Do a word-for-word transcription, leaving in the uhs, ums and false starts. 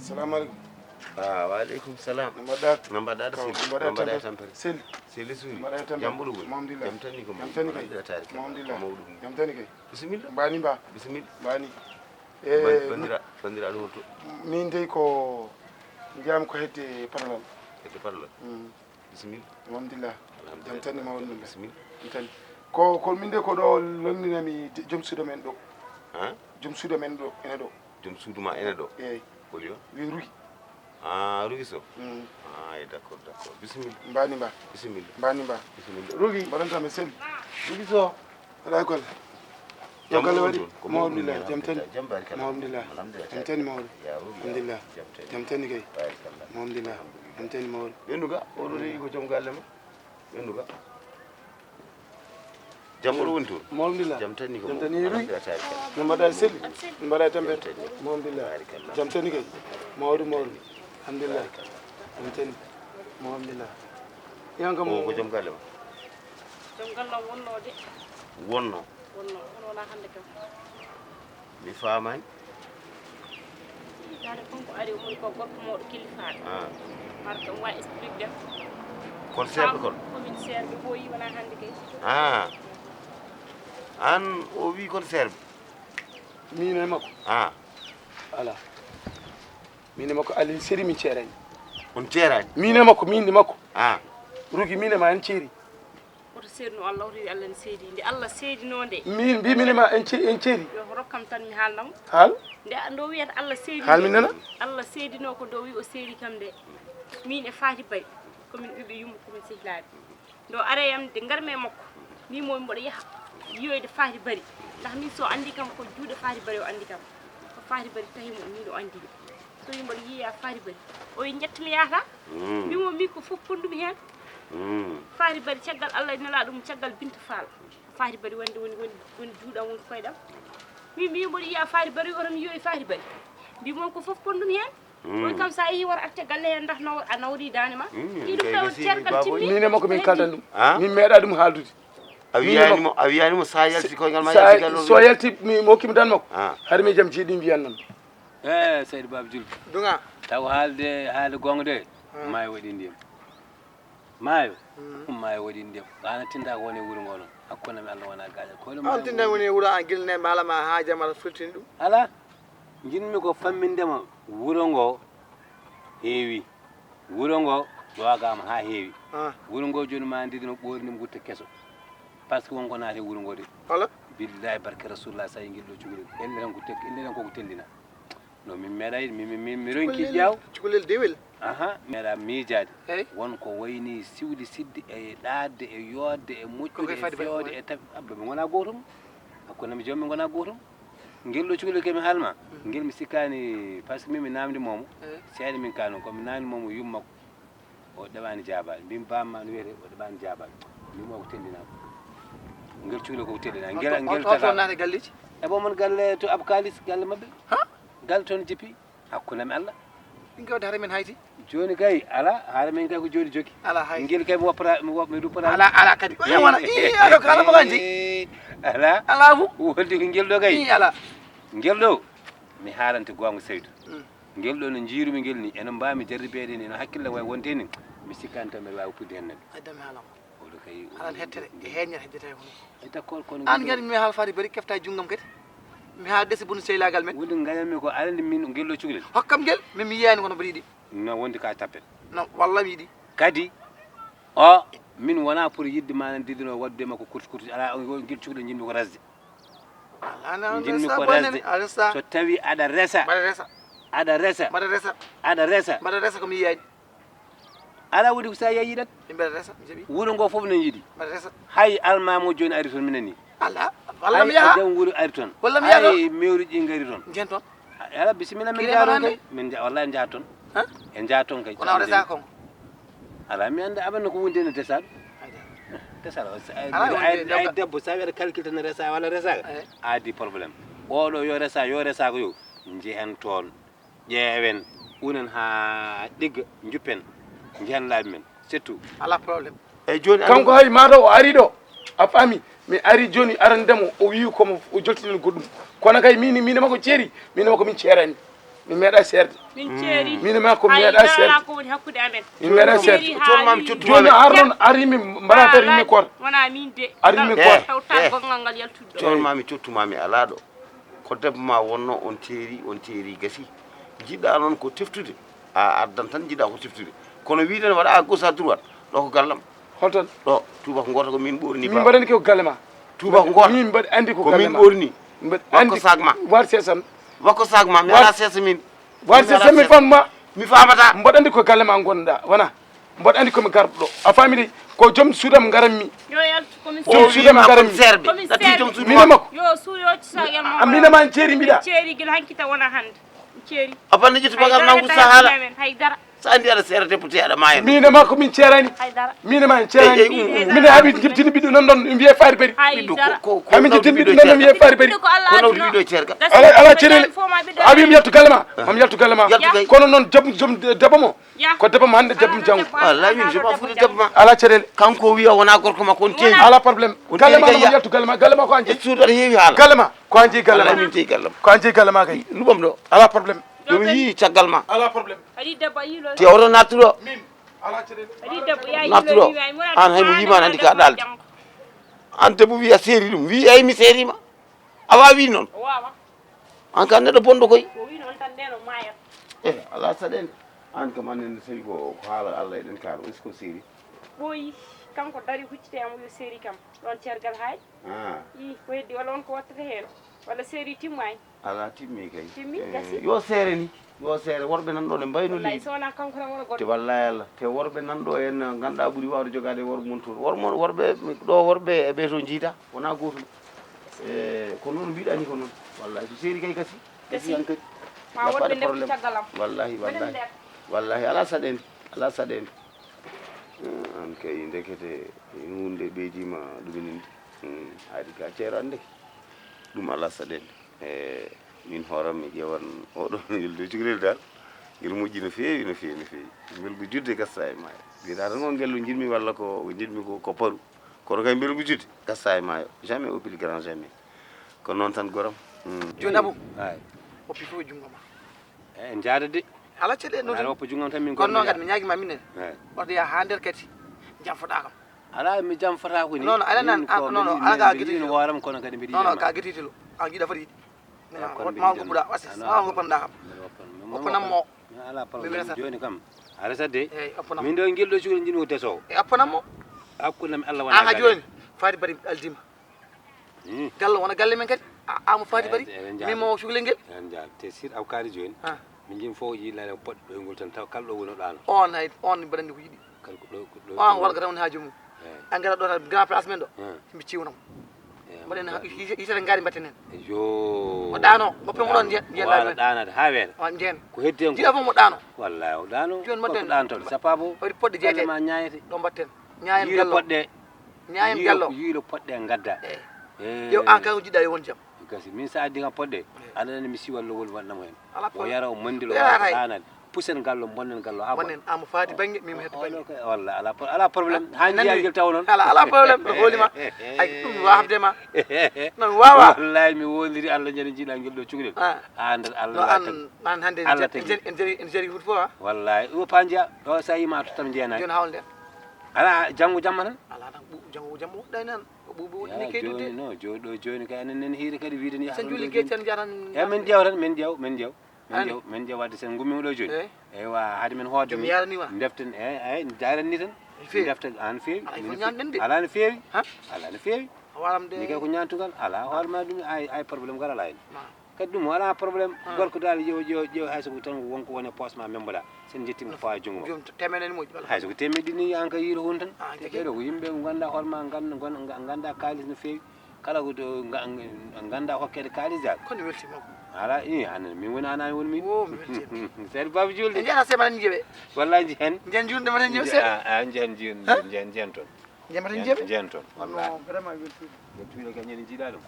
Salamu aleykum. Ah, wa aleykum salam. No mbaɗɗa? No mbaɗɗa, Kaw, seli? No mbaɗɗa e tampere? Seli. Seli suuɗi. Mbaɗɗa e tampere? Jam ɓolo wuli? Alhamdulillah. Jam tan ni ko? Jam tan ni kay? Alhamdulillah, taari kay. Alhamdulillah. Mawɗum. Jam tan ni kay? Bisimilla. Mbani mba? Bisimilla. Mbani. Eh, bandira, bandira ɗo to? Min dey ko njiyam ko hedde parlal. Hedde parlal? Mm. Bisimilla. Alhamdulillah. Alhamdulillah. Jam tan ni mawɗum. Bisimilla. Jam tan ni. Ko, ko min de ko ɗo lomninami de-, joom suudu men ɗo. Ha? Joom suudu men ɗo, ene ɗo. Joom suudu ma ene ɗo? Eey. Holi on? Wi Rugi. Ah, Rugi Sow? Mm. Ah, eh, d'accord, d'accord. Bisimilla. Mbani mba? Bisimilla. Mbani mba? Bisimilla. Rugi. Mbaɗanta mi seli. Rugi Sow. Alaa golle. Jam golle waɗi? Mawɗum ni, jam tan. Jam barikalla. Mawɗum ni. Alhamdulillah. Jam tan mawɗo. Ya Rugi. Alhamdulillah. Jam tan. Jam tan kay. Barikalla. Mawɗum ni. Jam tan mawɗo. Ɓennuga, oɗo de ko joom galle ma? Ɓennuga. Jam ɓolo woni toon? Alhamdulillah. Jam tan ni ko? Jam tan ni. Alhamdulillah, taari kay. No mbaɗɗa seli? No mbaɗɗa e tampere? Jam tan ni. Alhamdulillah. Taari kay. Jam tan ni kay? Mawɗo, mawɗo. Alhamdulillah. Taari kay. Jam tan ni. Alhamdulillah. Yan kam. O ko joom galle ma? Joom galle am wonno de. Wonno? Wonno. Kono wonaa hannde kam. Mi faamaani. Hitaande kon ko ari, o woni ko gorko mawɗo killifaaɗo. Ah. Mara kam wa explique dem. Kon seerɓe kon? Commissaire ɓe ɓooyi, wonaa hannde kay. Ah. Aan o wii kon seerɓe? Miin e makko? Ah. Alaa. Miin e makko, Aliou Seri, min ceeraani. On ceeraani? Miin e makko, miin e makko. Ah. Rugi, miin e ma en ceeri. Woto seedno Allah, woto wiy Allah ne seedi. Nde Allah seedinoo nde. Min mbi-, min e ma en ce-, en ceedi. Yo rokkam tan mi haalna mo. Haal. Nde a-, ndo wiyata Allah seedi. Haal min nana. Allah seedinoo ko ndo wi o seedi kam nde. Min e Faati Bari. Ko min ɓiɓɓe yumma, ko min sehilaaɓe. Ndo are yam de ngarmi e makko. Mbi mo mboɗo yaha yiyoyde Faati Bari. Ndax min so anndi kam ko juuɗe Faati Bari o anndi kam. Ko Faati Bari tahi mo, min o anndi. So wi mboɗo yiya Faati Bari. O wi ƴetta mi yahata. Mm. Mbi mo min ko fof ponndumi heen. Mm. Faati Bari caggal Allah e Nelaaɗo mum, caggal Binta Faal. Faati Bari wonde woni, woni, woni juuɗam, woni koyɗam. Min mbi mboɗo yiya Faati Bari, oto mi yiyoy Faati Bari. Mbi mo ko fof ponndumi heen. Mm. Kono kam so a yehii wota acce galle heen, ndax nawor-, a nawri daande ma. Mm, ɗi ɗum kay taw gasi cergal babo timmi. Min e makko min kaldan ɗum. Ah? Min meeɗa ɗum haaldude. A wiyaani mo, a wiyaani mo sa yalti koyngal ma sa, yalti galle so yalti mi, mi hokkimo tan makko. Ah. Hari mi jam jiiɗi mbiyan noon. Eh, Seydi Baba Julde. Duŋa. Taw haalde, haalde goonga de, ah, maayo waɗi ndiyam. Maayo? Mm. Maayo waɗi ndiyam. Ɓaana tinta ko woni wuro ngo noon. Hakkunde mi Allah wona gaaƴa. Ko woni an maayo tinta woni? Woni wuro an gila ne mala ma haa jamala fultini ɗum? Alaa. Njiɗmi ko famminde ma wuro ngo heewi. Wuro ngo ƴogaama haa heewi. Ah. Wuro ngo jooni ma ndidi no ɓoori ni gutta keso. Parce que wonko naati wuro ngo de. Wala? Billahi barke Rasulullah sa yingil ɗo cukalel. Elle tan ko tek-, elle tan koko tellina. No min meeɗay, mi, mi, mi, mi ronki ƴaaw. Cukalel dewel. Aha, meeɗa miijaade. Eey. Won ko wayni siwdi siddi e ɗaatde e yooɗde e moƴƴude e feewde e tawi. Abba, mi wona gootum. Hakkunde mi joom mi ngona gootum. Ngel ɗo cukalel ke mi haalma. Mhm. Ngel mi sikkaani, par ce que min mi naamndi moomo. Eey. Seeɗa min kaano, ko mi naamndi moomo yumma ko. O ɗewaani jaabaade. Mbimi baamma no wiyetee, o ɗewaani jaabaade. Mbimi o ko tellinaama. Ngel cukalel ko tellinaama. Ngel, ngel tata. Naata galleeji? E bo mon galle to Abkalis, galle maɓɓe. Ha? Galle toon jippi. Hakkunde am e Allah. Ɗin kay wadde hara min hayti. Jooni kay, alaa, hara min kay ko jooni jogi. Alaa hay. Ngel kay mi woppata, mi wop-, mi duppata. Alaa, alaa kadi. Ko e wona, ii, aɗo kala mo ganji. Alaa. Alaa fu. Wonde ko ngel ɗo kay. Ii, alaa. Ngel ɗo, mi haalante goonga Saydu. Mm. Ngel ɗo no njiirumi ngel ni, eno mbaami jarribeede ni, eno hakkille way wonde ni, mi sikkaani tan mbeɗa waawi woppude heen neɗɗo. Addam haalama. Oɗo kay, aɗa hettere, e heeñere hedde tawi hono. E d'accord, kono an ngel kadi mi haal Faati Bari kefta e junngam kadi. Mi haal desi bonu seylaagal men. Woni ngayanmi ko arande min ngel ɗo cukalel. Hokkam ngel, min mi yiyaani kono mboɗo yiɗi. No wondi ka tappet. No, walla mi yiɗi. Kadi, o, min wona pour yidde ma nan didino wadde makko kurti kurti. Alaa, o, o, ngel cukalel njiɗmi ko resde. Alaa, na, njiɗmi ko resde. A resa. So tawi aɗa resa. Mbaɗa resa. Aɗa resa. Mbaɗa resa. Aɗa resa. Mbaɗa resa ko mi yiyaani. Alaa, woni ko sa yayi tan. Min mbaɗa resa, mi jaɓi. Wuro ngo fof ne yiɗi. Mbaɗa resa. Hay almaami o jooni ari toon, mi nani. Alaa, walla mi yaha. Hay jam wuro ari toon. Walla mi yaha toon. Hay mewruji ɗi ngari toon. Njen toon. Alaa, bisimilla, min njaha toon kay. Min nja-, wallaahi njaha toon. Ha? En njaha toon kay. Kono resa kon. Alaa, mi annda aɓanno ko wondi ene desa ɗum. Hayda. Desa ɗo, sa-, alaa, ay, ay, ay debbo, sa wiyaɗa calcul tan resa walla resaka. Eh. Aadi problème. Oɗo yo resa, yo resa ko yo. Njehen toon. Ƴeewen, unen haa ɗigga, njuppen, njehen laabi men. C'est tout. Alaa problème. Eyi, jooni, kanko hay mataw o ari ɗo, a faami? Mi ari jooni arande mo, o wiyi komo o joltini goɗɗum. Kono kay, min, min e makko ceeri, min e makko min ceerani. Mi meeɗa seerde. Min ceeri. Min e makko mi meeɗa seerde. Ko woni hakkude amen. Mi meeɗa seerde. Jooni har noon ari min mbaɗa affaire yimɓe koor. Wona min de. Ari yimɓe koor. Tawta gongal ngal yaltude ɗo. Jooni ma mi cottuma mi alaa ɗo. Ko debbo ma wonno on teeri, on teeri gasi. Jiɗɗa noon ko teftude. A addan tan jiɗɗa ko teftude. Kono wiɗen waɗa à gauche à droite. Ɗo ko gallam. Holton? Ɗo tuuba ko goto ko min ɓorni. Min mbaɗani ko galle ma. Tuuba ko goto. Min mbaɗ andi ko galle ma. Ko min ɓorni. Mbaɗ andi ko sak ma. War sesan. Wakko sak ma mi ala sesan min. War sesan mi fam ma. Mi famata. Mbaɗ andi ko galle ma gonda. Wana. Mbaɗ andi ko mi garɗo. A famidi ko joom suudam garam mi. Joom suudam garam mi. Serbe. Ɗatti joom suudu. Mina makko. Yo suuyo ci sa yalma. Amina man ceri mbiɗa. Ceri gila hankita wona hande. Ceeri. A fanni ƴettu bagal nangu sahala. Haydara. Sa andi aɗa seera debbo te aɗa maaya. Min e makko min ceerani. Haydara. Min e ma en ceerani. Min e haɓi jibtini ɓiɗɗo nan ɗon mbiye faari bari. Ɓiɗɗo ko ko ko haɓi jibtini ɓiɗɗo nan ɗon mbiye faari bari. Ko nawdi ɓiɗɗo ceerga. Ala ala ceɗele. Haɓi mi yaltu galle ma. Mami yaltu galle ma. Kono noon jabu jom debbo mo. Ko debbo mo hande debbo mo janngo. Wallahi min je m'en fous de debbo ma. Ala ceɗele. Kanko wiya wona gorko ma kon tewi. Ala problème. Galle ma yaltu galle ma galle ma ko an jeyi. Suudu aɗa heewi haala. Galle ma. Ko an jeyi galle ma. Min jeyi galle ma. Ko an jeyi galle ma kay. Luɓam ɗo. Ala problème. Ɗum yii caggal ma. Ala problème. Te oto nattu ɗo. Min. Ala ceɗele. Nattu ɗo. An hay mo yima nandi ka ɗalde. An te mo wiya seeri ɗum. Wi ay mi seerima. A wawi noon. An ka neɗɗo bonɗo koy. Eh, ala saɗen. An kam annen tawi ko haala Allah eɗen kaala. Est-ce que seeri? Ɓooyi. Kanko dari huccite am yo seeri kam. Ɗon cergal haay. Ah. Ii, ko heddi walla on ko wattata heen? Walla seeri timmaay? Ala timmi kay. Timmi, eh, gasi. Yo seere ni. Yo seere worɓe nan ɗo ne mbayno leydi. Wallahi, so wona kanko tan wona goɗɗo. Te wallahi Allah. Te worɓe nan ɗo en ganduɗa ɓuri wawde jogade worɓe mon toon. Worɓe mon worɓe ɗo worɓe e ɓe to jiida wona gotum. E ko noon mbiɗani ko noon. Wallahi so seeri kay gasi. Gasi. Gasi han kadi. Ma wonɓe ndefti caggal am. Wallahi wallahi. Wallahi ala saɗen. Ala saɗen. An kay ndekete hunde ɓeydima ɗuminin. Haadi ka ceerande ɗum ala saɗede. E min hooram mi ƴewan oɗo ngel de cukalel dal ngel moƴƴi no feewi no feewi no feewi. Ngel ko judde gassa e maayo mbiɗa tan ko ngel jinmi walla ko jinmi ko paru. Kono kay mbel ko judde gassa e maayo jamais au plus grand jamais. Kono noon tan goram. Joni Abou. Ay. Oppi fof e junngo ma. E en jaada de. Ala ceɗe noon woppa junngam tan min. Kono noon kadi mi ñaagima minen. Wata yaa haa nder kadi jamfoɗa kam. Ala mi jamfata ko ni. Non ala nan non ala ga giti hooram kono kadi mbiɗi non ka giti tilo an jiɗa foti yiɗi. Ma goppuɗa wasi ma goppanɗa kam. Oppanam mo. Ala problème joni kam. Ala sadde. Min ɗo ngel ɗo cukalel jinmi ko desowo. E oppanam mo. Hakkunam Allah wona an ha joni. Fati bari aldima. Gallo wona galle men kadi. Amo fati bari min mo cukalel ngel. Eɗen jaal te sir aw kaari joni. Min jim fof yiɗi lale poɗɗo ɗoygol tan taw kala ɗo woni o ɗaano. On hay on mbaɗandi ko yiɗi. Kala ko ɗo ko ɗo on warga tan woni haaju mum. An gara ɗo tan grand place men ɗo. Mbi ciwnam. Mbaɗen hitata ngari mbatten hen. Yo o ɗaano goppe mo ɗon njiyen ɗaanade ha weena. On njiyen ko heddi hen jiɗa fof mo ɗaano. Wallahi o ɗaano joni mbaɗen ɗaantoɗo sappa bo waɗi poɗɗe jeete ma ñaayete ɗo mbatten. Ñaayen gallo poɗɗe. Ñaayen gallo yiilo poɗɗe ngadda. Yo an kay ko jiɗɗa yo won jam. Gasi min sa addi kam poɗɗe aɗa nani mi siwal lowol waɗnamo hen. O yara o mandilo o ɗaanal pusen gallo bonnen gallo ha bonnen amo faati bangge min mi hetto bangge. Walla ala problème ha jiya ngel taw noon. Ala ala problème no hoolima. Ay ɗum wahde ma. Non wawa wallahi mi wondiri Allah jani jiɗa ngel ɗo cukalel. Andal Allah an hande en jari en jari huuto fof. Wallahi o pa jiya ɗo sa yima to tan jeenaji. Joni hawl nden. Ala janngo jamma tan. Ala tan ɓu janngo jamma woɗɗani tan. Ɓuuɓi woɗɗani kay dude. No jooɗo jooni kay anen nen hiiri kadi wiide ni. Sen juli geccen jaran. E min jeew tan min jeew min jeew. Min jeew min jeew wadde sen gummima ɗo jooni. Eywa haade men hoodde mi deften e ay jaran ni tan. Deften an feewi. Ala no feewi. Ala no feewi. Ni kay ko ñaantugal ala hoore ma ɗum ay ay problème gar ala hen. Kadi ɗum wala problème gorko dal yo yo yo hay so ko tan wonko woni poste ma memboɗa sen jettima ko fawa jungo ma. Jom temedde ne moƴƴi wala hay so ko temedde ni an ka yiilo on tan. Ɓeɗo ko yimɓe ko ganda hoore ma ganda ganda kalis no feewi. Kala ko ganda hokkede kalis dal kono weltima. Ala i anan min woni anani woni min. Seeɗa baba julde en jata semanan jeeɓe. Wallahi hen jen julde manan jeeɓe seeɗa. Jen julde jen jen toon. Jen toon wallahi. Vraiment weltima. Weltima kay ñande jiiɗa ɗum.